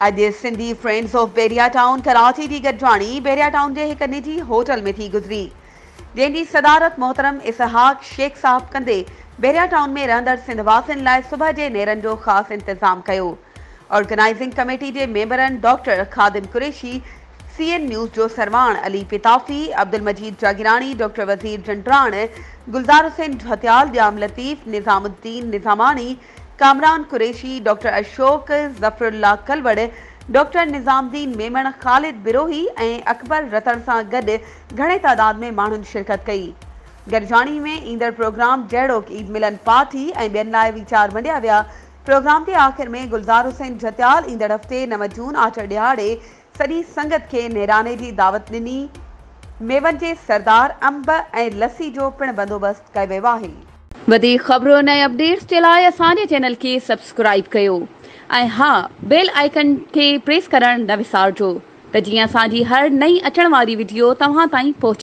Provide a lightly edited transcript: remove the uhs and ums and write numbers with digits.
اڄ Sindhi friends of Bahria town Karachi جي گڏجاڻي بحريا ٽائون جي هڪ نجي هوٽل ۾ ٿي گذري، جنهن جي صدارت محترم اسحاق شيخ صاحب ڪندي بحريا ٽائون ۾ رهندڙ سنڌ واسين لاء صبح جي نيرن جو خاص انتظام ڪيو. آرگنائيزنگ ڪميٽي جي ميمبرن doctor Khadim Qureshi, C N news جو سرواڻ علي پتافي، عبدالمجيد جاگيراڻي، ڊاڪٽر وزير جنڊراڻ، گلزار حسين جهتيال، ڄام لطيف، نظام الدين نظاماڻي، ڪامران قريشي، ڊاڪٽر اشوڪ، ظفرالله ڪلوڙ، ڊاڪٽر نظام الدين ميمڻ، خالد بروهي ۽ اڪبر رتڻ سان گڏ گهڻي تعداد ۾ ماڻهن شرڪت ڪئي. گڏجاڻي ۾ ايندڙ پروگرام جهڙوڪ عيد ملن پارٽي ۽ ٻين لاء ويچار ونڊيا ويا. پروگرام جي آخر ۾ گلزار حسين جهتيال ايندڙ هفتي نو جون آچر ڏهاڙي سڄي سنگت کي نيراني جي دعوت ڏني. ميون جي سردار انب ۽ لسي جو پڻ بندوبست ڪيو ويو آهي. وڌيڪ خبرن ۽ اپڊيٽس جي لاء اسان جي چينل کي سبسڪرائيب ڪيو ۽ ها بيل آئيڪن کي پريس ڪرڻ نه وسارجو ته جيئن اسان جي هر نئين اچڻ واري وڊيو توهان تائين پهچي.